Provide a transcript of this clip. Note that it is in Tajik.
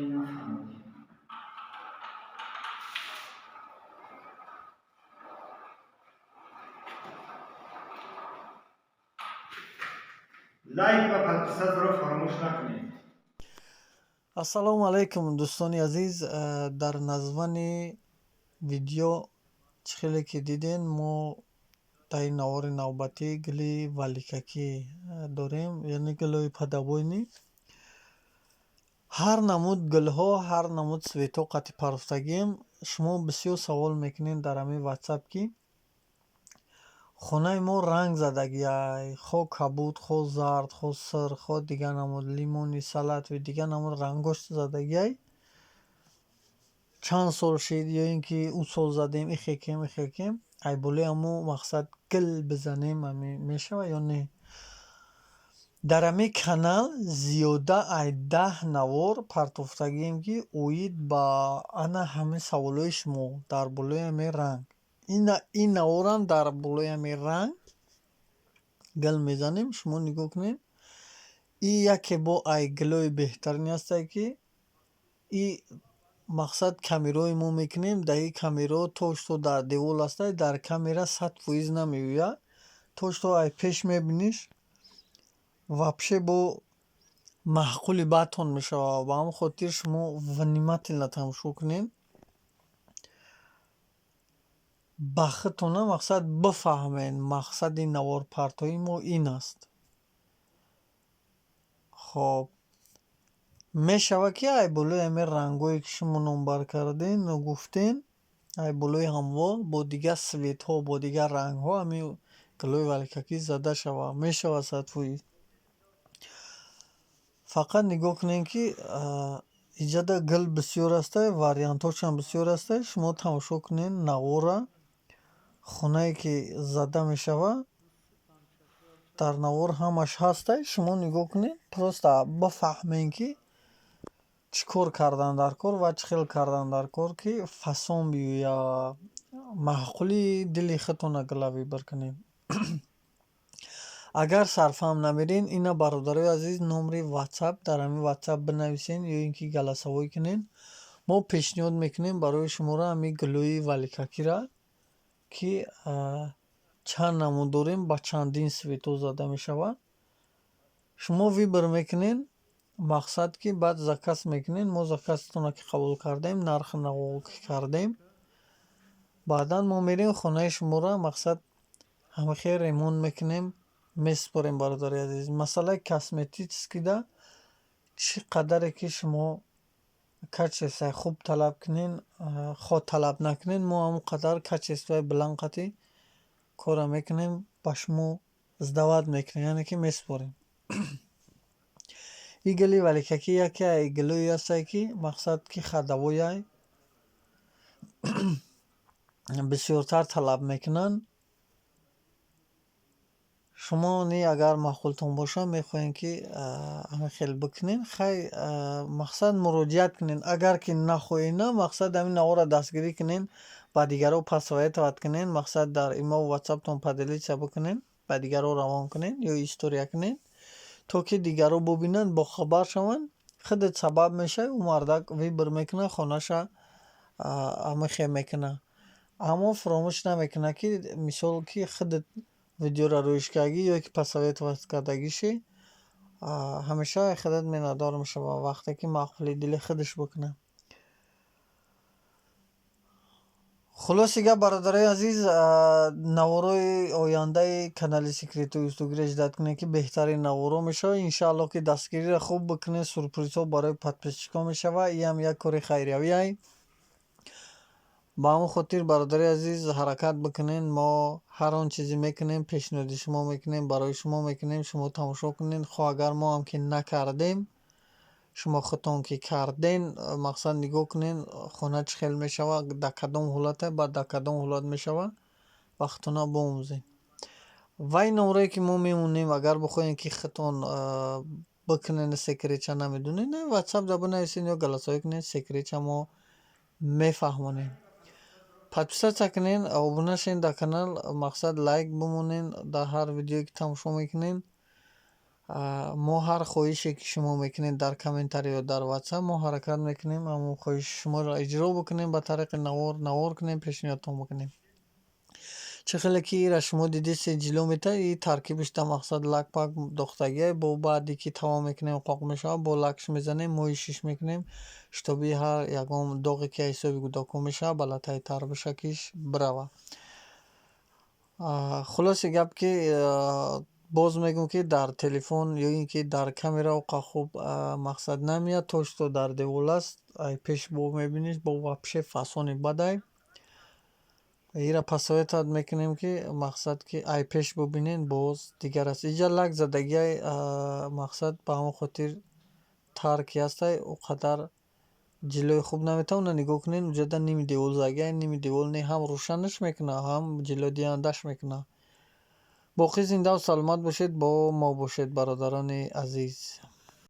Чӣ нафаҳмидӣ? Лайк ва подписаться ро фаромӯш накунед. Ассалому алайкум, дӯстони азиз. Дар название видео чӣ хеле ки дидем, мо дар ин навори навбатӣ гули валикакӣ дорем, яъне гулҳои подобойный. Ҳар намуд гулҳо, ҳар намуд цвет ҳо қати партофтагием. Шумо бисёр савол мекунед дар ҳамин Ватсап, ки хонаи мо ранг задагиай, хо кабуд, хо зард, хо сурх, хо дигар намуд лимони, салатовый, дигар намуд рангош задагиай. Чанд сол шид ё ин ки ӯ сол задем, ихекем, ихекем, ай болои ҳамо мақсад гил бизанем, ами мешавад ё не? Дар ҳамин канал зиёда ай 10 навор партофтагием, ки оид ба ана ҳамин саволҳои шумо дар болои ҳамин ранг. Ин наворам дар болои ҳамин ранг гил мезанем. Шумо нигоҳ кунед, и яке бо ай гилҳои беҳтарине ҳастае, ки и мақсад камераҳои мо мекунем. Дар ин камераҳо то что дар девол ҳастай, дар камера 100% намеояд. То что ай пеш мебиниш, вообще бо маъқули баъдтон мешавад. Ба ҳамин хотир шумо внимательно тамошо кунед, ба худтона мақсад бифаҳмед. Мақсади наворпартоии мо ин аст. Хоб, мешавад, ки ай болои ҳамин рангҳое, ки шумо номбар кардем, гуфтем, ай болои ҳамво бо дигар цвет ҳо, бо дигар рангҳо ҳамин гулҳои валикакӣ зада шавад. Мешавад 100%. Фақат нигоҳ кунед, ки иҷода гул бисёр ҳастай, вариантҳошам бисёр ҳастай. Шумо тамошо кунед навора, хонае ки зада мешавад, дар навор ҳамаш ҳастай. Шумо нигоҳ кунед, просто бифаҳмед, ки чӣ кор кардан дар кор ва чӣ хел кардан дар кор, ки фасон биёяд, маъқули дили худтона гула выбор кунед. Агар сарфаҳм намерен, ина, бародарои азиз, номери Ватсап, дар ҳамин Ватсап бинависен ё ин ки голосовой кунед. Мо пешниҳод мекунем барои шуморо ҳамин гулҳои валикакиро, ки чанд намуд дорем, ба чандин цвет ҳо зада мешавад. Шумо выбор мекунед, мақсад ки баъд заказ мекунед. Мо заказ тонро ки қабул кардем, нархи наво ки кардем, баъдан мо мерем хонаи шуморо, мақсад ҳамин хел ремонт мекунем, месупорем. Бародари азиз, масъалаи косметический да чӣ қадаре ки шумо качество и хуб талаб кунед, хо талаб накунед, мо ҳамон қадар качество и баланд қатӣ корро мекунем, ба шумо сдавать мекунем, яъне ки месупорем. Ин гули валикакӣ яке аз гулҳое ҳастае, ки мақсад ки ходовой ай, бисёртар талаб мекунанд. Шумо ни агар маъқултон бошад, мехоҳем, ки ҳамин хел бикунем, хай, мақсад муроҷиат кунед. Агар ки нахоҳед, на, мақсад ҳамин наворро дастгирӣ кунед, ба дигарҳо посоветовать кунед, мақсад дар имову Ватсаптон поделиться бикунед, ба дигарҳо равон кунед ё история кунед, то ки дигарҳо бубинанд, бохабар шаванд. Худат сабаб мешавӣ, ӯ мардак выбор мекунад, хонаша ҳамин хел мекунад, аммо фаромӯш намекунад, ки мисол ки худат видеоро рӯиш кардагӣ ё ки посоветовать кардагишӣ. Ҳамеша худат миннатдор мешавад, вақте ки маъқули дили худаш бикунад. Хулоси гап, бародарои азиз, наворҳои ояндаи канали Секрети Устугиро ждать кунед, ки беҳтарин наворҳо мешавад. Иншааллоҳ, ки дастгириро хуб бикунед, сюрпризҳо барои подписчик ҳо мешавад. Иам як кори хайриявиай. Ба ҳамон хотир, бародари азиз, ҳаракат бикунед. Мо ҳар он чизе мекунем, пешниҳоди шумо мекунем, барои шумо мекунем, шумо тамошо кунед. Хо агар мо ҳам ки накардем, шумо худтон ки карден, мақсад нигоҳ кунед, хона чӣ хел мешавад, дар кадом ҳолате, баъд дар кадом ҳолат мешавад, ба худтона биомӯзед. Ва ин номерое ки мо мемонем, агар бихоҳем, ки худтон бикунед, секрет ча намедонед, Ватсап да бинависед ё голосовой кунед, секрет ча мо мефаҳмонем. Подписаться кунед, обуна шавед дар канал, мақсад лайк бимонед дар ҳар видеое, ки тамошо мекунед. Мо ҳар хоҳише, ки шумо мекунед дар комментарий ё дар WhatsApp, мо ҳаракат мекунем, ҳамон хоҳиши шуморо иҷро бикунем, ба тариқи навор навор кунем, пешниҳодтон бикунем. Чӣ хеле ки ира шумо дидистед, ҷило метавад, и таркибиш дар мақсад лак пак дохтагиай, бо баъде ки тамом мекунем, қоқ мешавад, бо лакш мезанем, мои шиш мекунем, чтобы ҳар ягон доғе, ки аз ҳисоби гудокҳо мешавад, ба латайтар боша, киш бирава. Хулоси гап, ки боз мегӯм, ки дар телефон ё ин ки дар камера оқа хуб мақсад намеяд, то что дар девол аст, ай пеш бо мебиниш, бо вообще фасони бадай. Ира посоветовать мекунем, ки мақсад, ки ай пеш бубинед, боз дигар аст. Инҷа лак задагиай, мақсад, ба ҳамон хотир тар ки ҳастай, о қадар ҷилои хуб наметавонад. Нигоҳ кунед, уҷода ними девол задагиай, ними девол не, ҳам рӯшанаш мекунад, ҳам ҷилодиҳандаш мекунад. Боқӣ зиндаву саломат бошед, бо мо бошед, бародарони азиз.